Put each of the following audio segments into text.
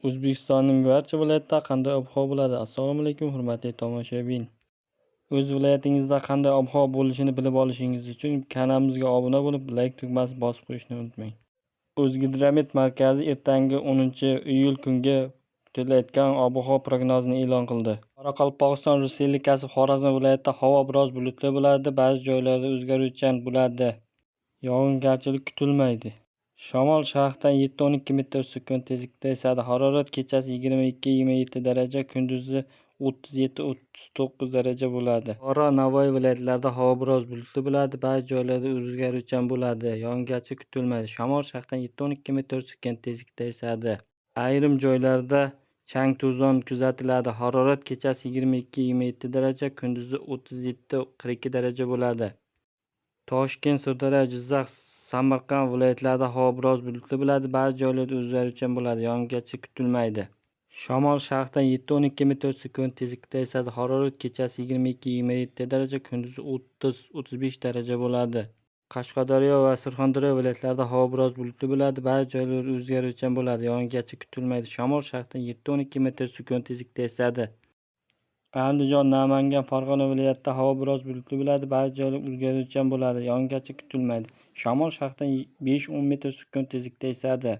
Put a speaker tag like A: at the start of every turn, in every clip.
A: O'zbekistonning barcha viloyatlarida qanday ob-havo bo'ladi? Assalomu alaykum, hurmatli tomoshabin. O'z viloyatingizda qanday ob-havo bo'lishini bilib olishingiz uchun kanalimizga obuna bo'lib, layk tugmasini bosib qo'yishni unutmang. O'zgidromet markazi ertangi 10-iyul kungi kutilayotgan ob-havo prognozini e'lon qildi. Qoraqalpog'iston Respublikasi Xorazm viloyatida havo biroz bulutli bo'ladi, ba'zi joylarda o'zgaruvchan bo'ladi. Yog'ingarchilik kutilmaydi. Shamol sharqdan 7-12 metr sekund tezlikda esadi. Harorat kechasi 22-27 daraja, kunduzi 37-39 daraja bo'ladi. Buxoro, Navoiy viloyatlarida havo biroz bulutli bo'ladi, ba'zi joylarda o'zgaruvchan bo'ladi. Yog'ingarchilik kutilmaydi. Shamol sharqdan 7-12 metr sekund tezlikda esadi. Ayrim joylarda chang-to'zon kuzatiladi. Harorat kechasi 22-27 daraja, kunduzi 37-42 daraja bo'ladi. Toshkent, Sirdaryo, Jizzax, Samarqand viloyatlarida havo biroz bulutli bo'ladi, ba'zi joylarda o'zgaruvchan bo'ladi. Yog'ingarchilik kutilmaydi. Shamol sharqdan 7-12 metr sekund tezlikda esadi. Harorat kechasi 22-27 daraja, kunduzi 30-35 daraja bo'ladi. Qashqadaryo va Surxondaryo viloyatlarida havo biroz bulutli bo'ladi, ba'zi joylarda o'zgaruvchan bo'ladi. Yog'ingarchilik kutilmaydi. Shamol sharqdan 7-12 metr sekund tezlikda esadi. Andijon, Namangan, Farg'ona viloyatida havo biroz bulutli bo'ladi, ba'zi joylarda o'zgaruvchan bo'ladi. Yog'ingarchilik kutilmaydi. Shamol sharqdan 5-10 metr sekund tezlikda esadi.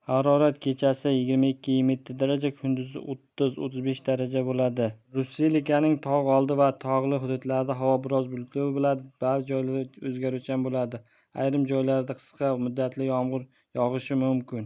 A: Harorat kechasi 22-27 daraja, kunduzi 30-35 daraja bo'ladi. Respublikaning tog' oldi va tog'li hududlarida havo biroz bulutli bo'ladi, ba'zi joylarda o'zgaruvchan bo'ladi. Ayrim joylarda qisqa muddatli yomg'ir yog'ishi mumkin.